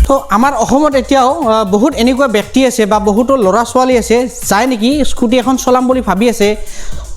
তো আমাৰ অসমত এতিয়াও বহুত এনেকুৱা ব্যক্তি আছে বা বহুতো ল'ৰা ছোৱালী আছে যায় নেকি স্কুটি এখন চলাম বুলি ভাবি আছে,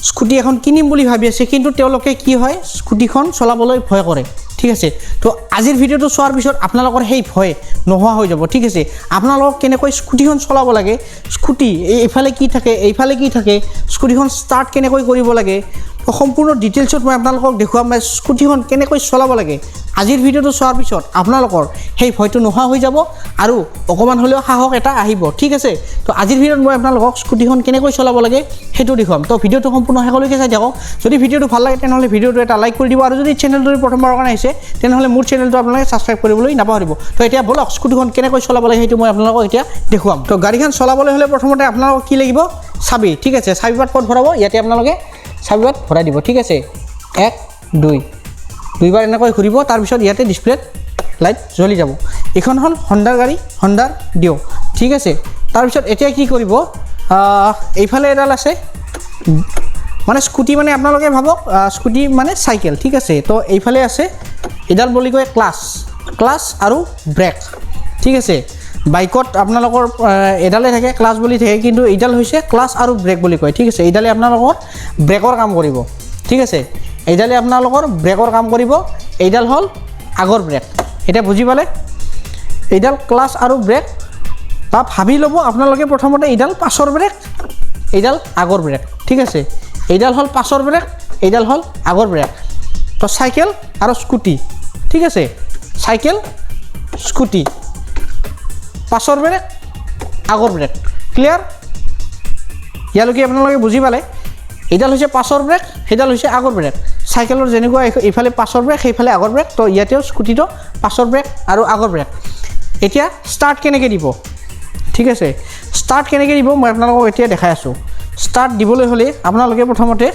স্কুটি এখন কিনিম বুলি ভাবি আছে, কিন্তু তেওঁলোকে কি হয় স্কুটিখন চলাবলৈ ভয় কৰে। ঠিক আছে, তো আজিৰ ভিডিঅ'টো চোৱাৰ পিছত আপোনালোকৰ সেই ভয় নোহোৱা হৈ যাব। ঠিক আছে, আপোনালোকক কেনেকৈ স্কুটিখন চলাব লাগে, স্কুটি এইফালে কি থাকে, এইফালে কি থাকে, স্কুটিখন ষ্টাৰ্ট কেনেকৈ কৰিব লাগে, তো সম্পূৰ্ণ ডিটেইলছত মই আপোনালোকক দেখুৱাম স্কুটিখন কেনেকৈ চলাব লাগে। আজিৰ ভিডিঅ'টো চোৱাৰ পিছত আপোনালোকৰ সেই ভয়টো নোহোৱা হৈ যাব আৰু অকণমান হ'লেও সাহস এটা আহিব। ঠিক আছে, তো আজিৰ ভিডিঅ'ত মই আপোনালোকক স্কুটিখন কেনেকৈ চলাব লাগে সেইটো দেখুৱাম। তো ভিডিঅ'টো সম্পূৰ্ণ শেষলৈকে চাই থাকক। যদি ভিডিঅ'টো ভাল লাগে তেনেহ'লে ভিডিঅ'টো এটা লাইক কৰি দিব আৰু যদি চেনেলটো প্ৰথমবাৰৰ কাৰণে আহিছে তেনেহ'লে মোৰ চেনেলটো আপোনালোকে ছাবস্ক্ৰাইব কৰিবলৈ নাপাহৰিব। তো এতিয়া ব'লক স্কুটিখন কেনেকৈ চলাব লাগে সেইটো মই আপোনালোকক এতিয়া দেখুৱাম। তো গাড়ীখন চলাবলৈ হ'লে প্ৰথমতে আপোনালোকক কি লাগিব, চাবি। ঠিক আছে, চাবিপাত ক'ত ভৰাব, ইয়াতে আপোনালোকে চাবিপাত ভৰাই দিব। ঠিক আছে, 1 2 দুইবাৰ এনেকৈ ঘূৰিব, তাৰপিছত ইয়াতে ডিছপ্লেত লাইট জ্বলি যাব। এইখন হ'ল হণ্ডাৰ গাড়ী, হণ্ডাৰ ডিঅ'। ঠিক আছে, তাৰপিছত এতিয়া কি কৰিব, এইফালে এডাল আছে, মানে স্কুটি মানে আপোনালোকে ভাবক স্কুটি মানে চাইকেল। ঠিক আছে, তো এইফালে আছে এডাল বুলি কয় ক্লাছ, ক্লাছ আৰু ব্ৰেক। ঠিক আছে, বাইকত আপোনালোকৰ এডালে থাকে ক্লাছ বুলি থাকে, কিন্তু এইডাল হৈছে ক্লাছ আৰু ব্ৰেক বুলি কয়। ঠিক আছে, এইডালে আপোনালোকৰ ব্ৰেকৰ কাম কৰিব। ঠিক আছে, এইডালে আপোনালোকৰ ব্ৰেকৰ কাম কৰিব, এইডাল হ'ল আগৰ ব্ৰেক। এতিয়া বুজি পালে, এইডাল ক্লাছ আৰু ব্ৰেক, বা ভাবি ল'ব আপোনালোকে প্ৰথমতে এইডাল পাছৰ ব্ৰেক, এইডাল আগৰ ব্ৰেক। ঠিক আছে, এইডাল হ'ল পাছৰ ব্ৰেক, এইডাল হ'ল আগৰ ব্ৰেক। তো চাইকেল আৰু স্কুটি। ঠিক আছে, চাইকেল স্কুটি, পাছৰ ব্ৰেক আগৰ ব্ৰেক। ক্লিয়াৰ? ইয়ালৈকে আপোনালোকে বুজি পালে। এইডাল হৈছে পাছৰ ব্ৰেক, সেইডাল হৈছে আগৰ ব্ৰেক। চাইকেলৰ যেনেকুৱা এইফালে পাছৰ ব্ৰেক, সেইফালে আগৰ ব্ৰেক, তো ইয়াতেও স্কুটিটো পাছৰ ব্ৰেক আৰু আগৰ ব্ৰেক। এতিয়া ষ্টাৰ্ট কেনেকৈ দিব, ঠিক আছে, ষ্টাৰ্ট কেনেকৈ দিব মই আপোনালোকক এতিয়া দেখাই আছোঁ। ষ্টাৰ্ট দিবলৈ হ'লে আপোনালোকে প্ৰথমতে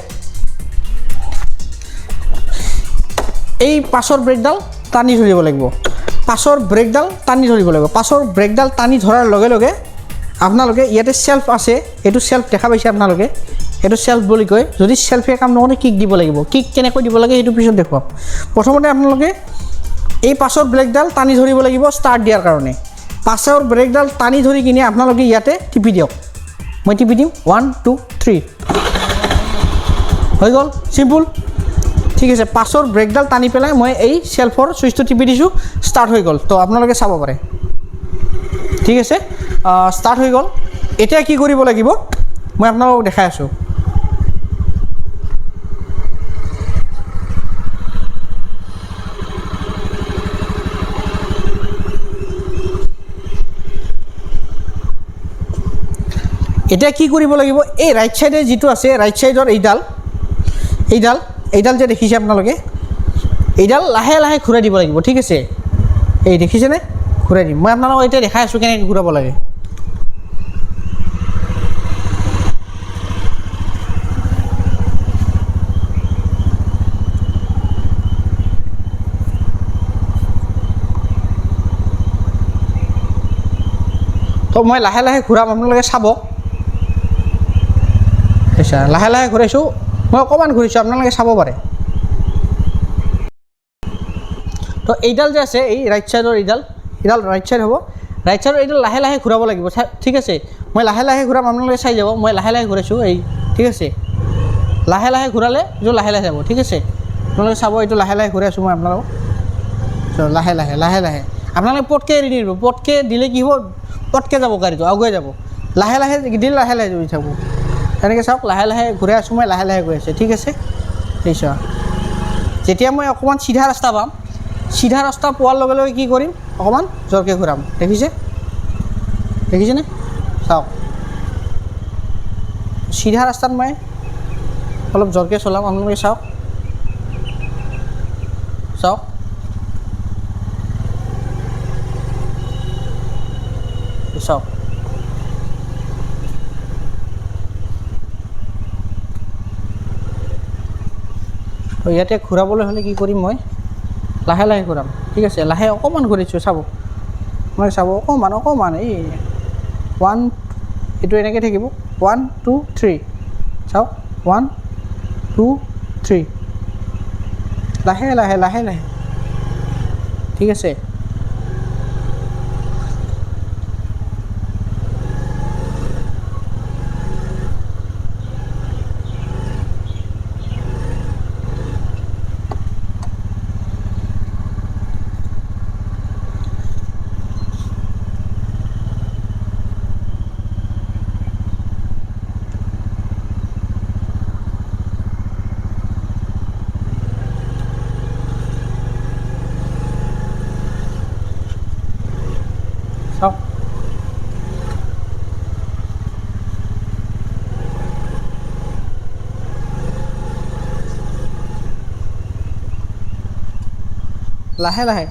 এই পাছৰ ব্ৰেকডাল টানি ধৰিব লাগিব। পাছৰ ব্ৰেকডাল টানি ধৰিব লাগিব। পাছৰ ব্ৰেকডাল টানি ধৰাৰ লগে লগে আপোনালোকে ইয়াতে চেল্ফ আছে, এইটো চেল্ফ দেখা পাইছে আপোনালোকে, এইটো চেল্ফ বুলি কয়। যদি চেল্ফে কাম নকৰে কিক দিব লাগিব। কিক কেনেকৈ দিব লাগে সেইটো পিছত দেখুৱাম। প্ৰথমতে আপোনালোকে এই পাছৰ ব্ৰেকডাল টানি ধৰিব লাগিব ষ্টাৰ্ট দিয়াৰ কাৰণে। পাছৰ ব্ৰেকডাল টানি ধৰি কিনে আপোনালোকে ইয়াতে টিপি দিয়ক। মই টিপি দিম 1 2 3, হৈ গ'ল, চিম্পুল। ঠিক আছে, পাছৰ ব্ৰেকডাল টানি পেলাই মই এই চেল্ফৰ ছুইচটো টিপি দিছোঁ, ষ্টাৰ্ট হৈ গ'ল। তো আপোনালোকে চাব পাৰে। ঠিক আছে, ষ্টাৰ্ট হৈ গ'ল। এতিয়া কি কৰিব লাগিব মই আপোনালোকক দেখাই আছোঁ। এতিয়া কি কৰিব লাগিব, এই ৰাইট ছাইডে যিটো আছে, ৰাইট ছাইডৰ এইডাল, এইডাল, এইডাল যে দেখিছে আপোনালোকে, এইডাল লাহে লাহে ঘূৰাই দিব লাগিব। ঠিক আছে, এই দেখিছেনে, ঘূৰাই দিম। মই আপোনালোকক এতিয়া দেখাই আছোঁ কেনেকৈ ঘূৰাব লাগে। তো মই লাহে লাহে ঘূৰাম, আপোনালোকে চাব। আচ্ছা, লাহে লাহে ঘূৰাইছোঁ, মই অকণমান ঘূৰিছোঁ, আপোনালোকে চাব পাৰে। তো এইডাল যে আছে, এই ৰাইট ছাইডৰ এইডাল, এইডাল ৰাইট ছাইড হ'ব। ৰাইট ছাইডৰ এইডাল লাহে লাহে ঘূৰাব লাগিব। ঠিক আছে, মই লাহে লাহে ঘূৰাম, আপোনালোকে চাই যাব। মই লাহে লাহে ঘূৰাইছোঁ, এই ঠিক আছে, লাহে লাহে ঘূৰালে এইটো লাহে লাহে যাব। ঠিক আছে, আপোনালোকে চাব, এইটো লাহে লাহে ঘূৰাই আছোঁ মই আপোনালোকক। লাহে লাহে লাহে লাহে আপোনালোকে পটকৈ এৰি নিদিব। পটকৈ দিলে কি হ'ব, পটকৈ যাব গাড়ীটো, আগুৱাই যাব। লাহে লাহে দিলে লাহে লাহে গৈ থাকিব। তেনেকৈ চাওক, লাহে লাহে ঘূৰাই আছোঁ মই, লাহে লাহে গৈ আছে। ঠিক আছে, নিশ্চয়। যেতিয়া মই অকণমান চিধা ৰাস্তা পাম, চিধা ৰাস্তা পোৱাৰ লগে লগে কি কৰিম, অকণমান জোৰকৈ ঘূৰাম। দেখিছে, দেখিছেনে? চাওক, চিধা ৰাস্তাত মই অলপ জোৰকৈ চলাম, আপোনালোকে চাওক, চাওক। চাওক, তো ইয়াতে ঘূৰাবলৈ হ'লে কি কৰিম, মই লাহে লাহে ঘূৰাম। ঠিক আছে, লাহে অকণমান ঘূৰিছোঁ, চাব, মই চাব অকণমান অকণমান, এই 1, এইটো এনেকৈ থাকিব, 1 2 3, চাওক, 1 2 3, লাহে লাহে লাহে লাহে। ঠিক আছে, লাহে লাহে।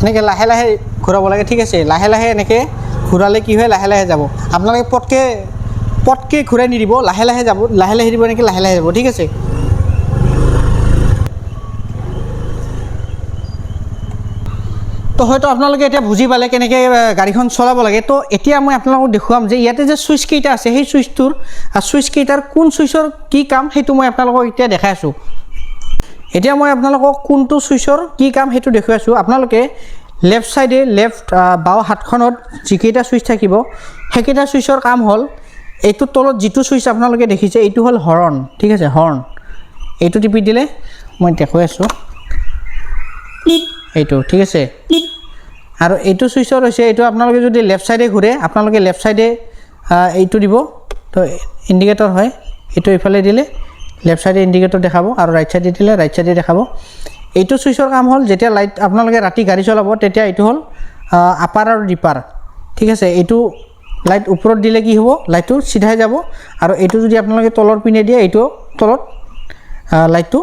এনেকৈ লাহে লাহে ঘূৰাব লাগে, ঠিক আছে? লাহে লাহে এনেকৈ ঘূৰালে কি হয়, লাহে লাহে যাব। আপোনালোকে পটকৈ পটকৈ ঘূৰাই নিদিব, লাহে লাহে যাব, লাহে লাহে দিব, এনেকৈ লাহে লাহে যাব, ঠিক আছে? তো হয়তো আপোনালোকে এতিয়া বুজি পালে কেনেকৈ গাড়ীখন চলাব লাগে। তো এতিয়া মই আপোনালোকক দেখুৱাম যে ইয়াতে যে ছুইচ কেইটা আছে, সেই ছুইচকেইটাৰ কোন ছুইচৰ কি কাম, সেইটো মই আপোনালোকক এতিয়া দেখাই আছোঁ। এতিয়া মই আপোনালোকক কোনটো ছুইচৰ কি কাম সেইটো দেখুৱাই আছোঁ। আপোনালোকে লেফ্ট ছাইডে, লেফ্ট বাওঁ হাতখনত যিকেইটা ছুইচ থাকিব, সেইকেইটা ছুইচৰ কাম হ'ল, এইটোৰ তলত যিটো ছুইচ আপোনালোকে দেখিছে, এইটো হ'ল হৰ্ণ, ঠিক আছে? হৰ্ণ এইটো টিপি দিলে, মই দেখুৱাই আছোঁ এইটো, ঠিক আছে? আৰু এইটো ছুইচৰ হৈছে এইটো, আপোনালোকে যদি লেফ্ট ছাইডে ঘূৰে, আপোনালোকে লেফ্ট ছাইডে এইটো দিব, তো ইণ্ডিকেটৰ হয়। এইটো এইফালে দিলে লেফ্ট ছাইডে ইণ্ডিকেটৰ দেখাব আৰু ৰাইট ছাইডে দিলে ৰাইট ছাইডে দেখাব। এইটো ছুইচৰ কাম হ'ল, যেতিয়া লাইট আপোনালোকে ৰাতি গাড়ী চলাব, তেতিয়া এইটো হ'ল আপাৰ আৰু ডিপাৰ, ঠিক আছে? এইটো লাইট ওপৰত দিলে কি হ'ব? লাইটটো চিধাই যাব। আৰু এইটো যদি আপোনালোকে তলৰ পিনে দিয়ে, এইটো তলত লাইটটো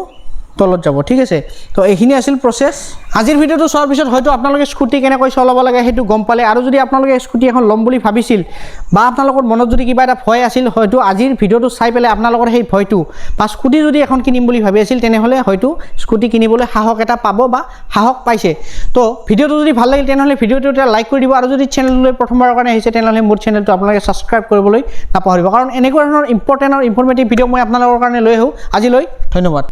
তলত যাব, ঠিক আছে? তো এইখিনি আছিল প্ৰচেছ। আজিৰ ভিডিঅ'টো চোৱাৰ পিছত হয়তো আপোনালোকে স্কুটি কেনেকৈ চলাব লাগে সেইটো গম পালে। আৰু যদি আপোনালোকে স্কুটি এখন ল'ম বুলি ভাবিছিল বা আপোনালোকৰ মনত যদি কিবা এটা ভয় আছিল, হয়তো আজিৰ ভিডিঅ'টো চাই পেলাই আপোনালোকৰ সেই ভয়টো বা স্কুটি যদি এখন কিনিম বুলি ভাবি আছিল, তেনেহ'লে হয়তো স্কুটি কিনিবলৈ সাহস এটা পাব বা সাহস পাইছে। তো ভিডিঅ'টো যদি ভাল লাগিল, তেনেহ'লে ভিডিঅ'টো এটা লাইক কৰি দিব। আৰু যদি চেনেলটোলৈ প্ৰথমবাৰৰ কাৰণে আহিছে, তেনেহ'লে মোৰ চেনেলটো আপোনালোকে ছাবস্ক্ৰাইব কৰিবলৈ নাপাহৰিব, কাৰণ এনেকুৱা ধৰণৰ ইম্পৰ্টেণ্ট আৰু ইনফৰ্মেটিভ ভিডিঅ' মই আপোনালোকৰ কাৰণে লৈ আহোঁ। আজিলৈ ধন্যবাদ।